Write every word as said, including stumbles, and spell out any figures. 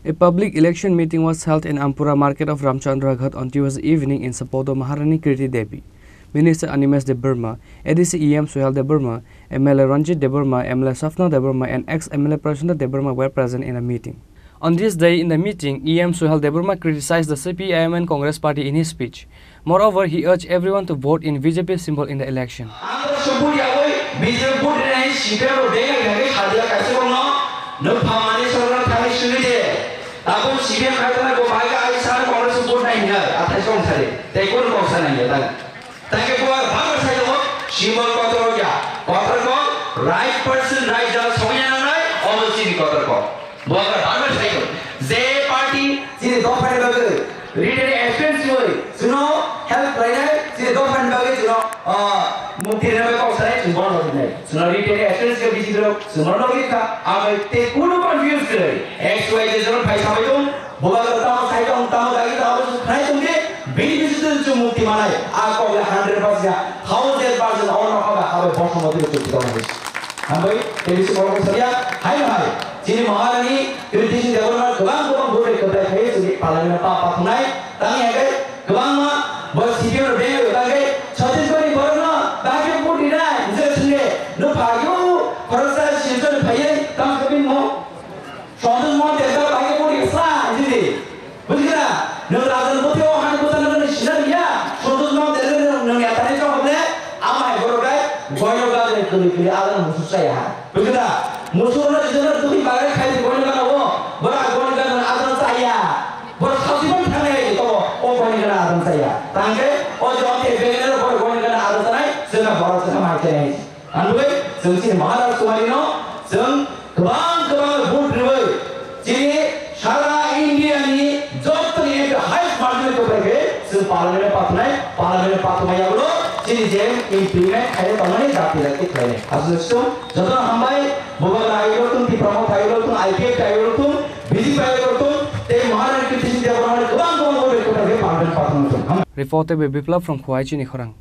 A public election meeting was held in Ampura market of Ramchandra Ghat on Tuesday evening in support of Maharani Kirti Devi. Minister Animesh Debbarma, A D C E M Suhel Debbarma, M L A Ranjit Debbarma, M L A Sapna Debbarma, and ex-M L A Prashanta Debbarma were present in the meeting. On this day in the meeting, E M Suhel Debbarma criticized the C P I M and Congress party in his speech. Moreover, he urged everyone to vote in B J P symbol in the election. Ang subut yawi B J P vote rinai C P M rok dega dega khadia kaisa bokno nuk phamani sorna thani sini de. Tabuk C P M khaitana go bai ga ai sa Congress vote nai hinai athai song sari. Tei kun kok sa nai ya tang. Tangke buar bangma sai tongo, symbol kotor ya. Kotor ko right person, right jala songya nangnai, omo chini kotor ko. Buar bangma sai tongo. Je party chini dophani bagwi written assurance rwi, chwngno help khlainai, chini dophani bagwi chwngno, ah, mukti rwna bai kok sanai, chwng bono hinai. Chwngno written assurance khe bisi borok, chwngno nogwi kha, amai tei kunu confuse kwrwi. X Y Z jora phai sabai tong, Bubagra tamo sai tong, tamo dagi tamo khnai tong di, bini bising twi chwng mukti manai, a kok le hundred percent ya, thousand percent ono kha ba, abo bosong mati chwng tong di. Hambai, tei bisi borok saria, hai hai, chini Maharani, Kirti Singh Debbarma, kwbang kwbang bwrwi kwtai khai, chini palai na pa pa thunai, tang ya kai, kwbangma, bo C P M rok beng yo tang kai, Chhattisgarh ni borok no, dagi bwrwi nai, je sinde, no phayu, khoroksa Silchar phaiye, tang khe bini mo, Santosh Mohan Debbarma bai khe body sla hinwi di. Bujikha na? Nwng Rajan Boti o hani bwsa nang nang sina ya. Santosh Mohan Debbarma nwng, nwng ya tani chong hable. Ama hai borok bai goino gajani kwlwi kwlwi adang musu chaya ha. Bujikha na? Musu rok jora dukhi bagai khai di goino gana o. Bora goino gana adang chaya. Bora khasi ban thang nai to o goino gana adang chaya. Tangke o jom te begene bora goino gana adang chanai. Sena bora sena mai chanai. Ang bai, chwng chini Maharaj Kumari no, chwng kwbang kwbang vote rwui, chini sara India ni joto ni M P highest margin kwbai khe, chwng parliament o pathunai, parliament o pathumai yagulo, chini je implement khaina tongnani dati dati khlainai. Aswk chwng joto hambai, Bubagra ayuk rok tung, Tipra Motha ayuk rok tung, I P F T ayuk rok tung, B J P ayuk rok tung, tei Maharani Kirti Singh Debbarma kwbang kwbang vote kwbai khe parliament o pathumai tung. Reported by Biplab from Khowai Chini Khorang.